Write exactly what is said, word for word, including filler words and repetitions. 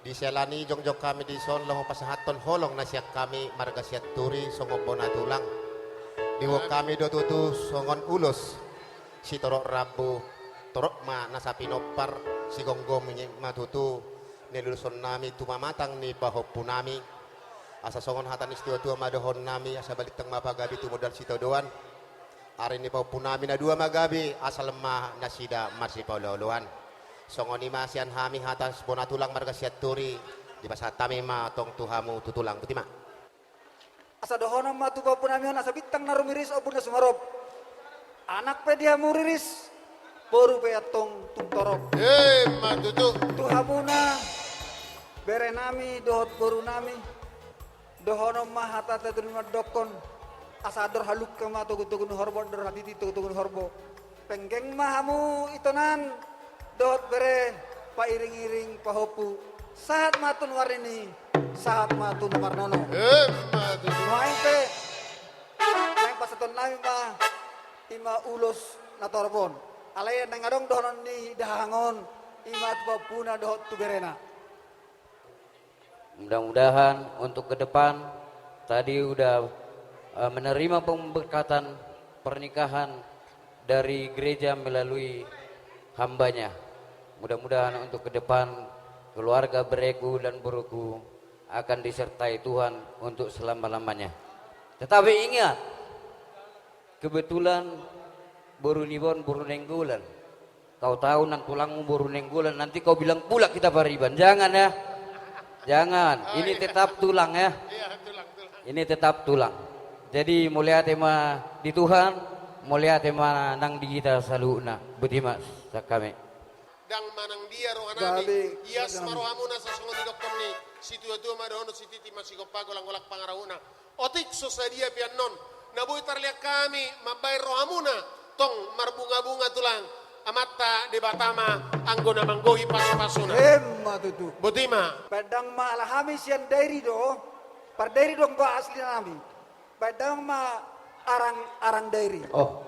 Di sela ni jongjong hami dison laho pasahathon holong na sian hami marga Sianturi songon bona tulang. Diboan hami do tutu songon ulos sitorop rambu, torop ma nasa pinompar, sigomgomi ma tutu na niuloshon nami tu pamatang ni pahompu nami. Asa songon hata ni situatua ma dohonon nami, asa balintang ma pagabe tu modal sitadoan. Ari ni pahompu nami na dua ma gabe, asal ma nasida masipaolooloan. Songon i ma sian hami hata bona tulang marga Sianturi, dipasahat hami ma tong tu hamu tu tulang, boti ma. Asa dohonon ma tu pahompu nami on, asa bintang na rumiris ombun na sumarop. Anak pe di hamu riris, boru pe antong tung torop. Emma tutu. Tu hamuna, bere nami dohot boru nami, dohonon ma hata na tutu mandokkon, asa andor halumpang ma togutogu ni horbo, andor hatiti togutogu ni horbo. Penggeng ma hamu itonan dohot bere, pairingiring pahompu, sahat ma tu na marnini, sahat ma tu na marnono. Emma tutu. Nuaeng pe, naeng pasahaton nami ma, i ma ulos na torop on. Alai naeng adong dohonon ni dahahang on, i ma tu pahompuna dohot tu berena. Mudah-mudahan untuk ke depan, tadi udah, eh, menerima pemberkatan pernikahan dari gereja melalui hambanya. Mudah-mudahan untuk ke depan, keluarga bereku dan boruku akan disertai Tuhan untuk selama-lamanya. Tetapi ingat, kebetulan boru niba on boru Nainggolan. Kau tahu nang tulangmu boru Nainggolan, nanti kau bilang pula kita pariban. Jangan ya. Jangan. Oh, ini iya. Tetap tulang ya. Iya, tulang, tulang. Ini tetap tulang. Jadi mauliate ma di Tuhan, mauliate ma nang di hita saluhutna. Boti ma sian hami. Ndang manang dia roha nami. Gabe, ias ma rohamuna asa songon nidokkon ni situatua ma dohonon, sititi ma sigompa, golanggolang pangarahutna. Otik so sadia pe annon na boi tarlean hami mambahen rohamuna, tong marbungabunga tulang, Amanta Debata ma anggo na manggohi pasupasuna. Emma tutu. Boti ma. Baen ndang ma ala hami sian Dairi do, pardairi do anggo asli nami. Baen ndang ma arang, arang Dairi. Oh.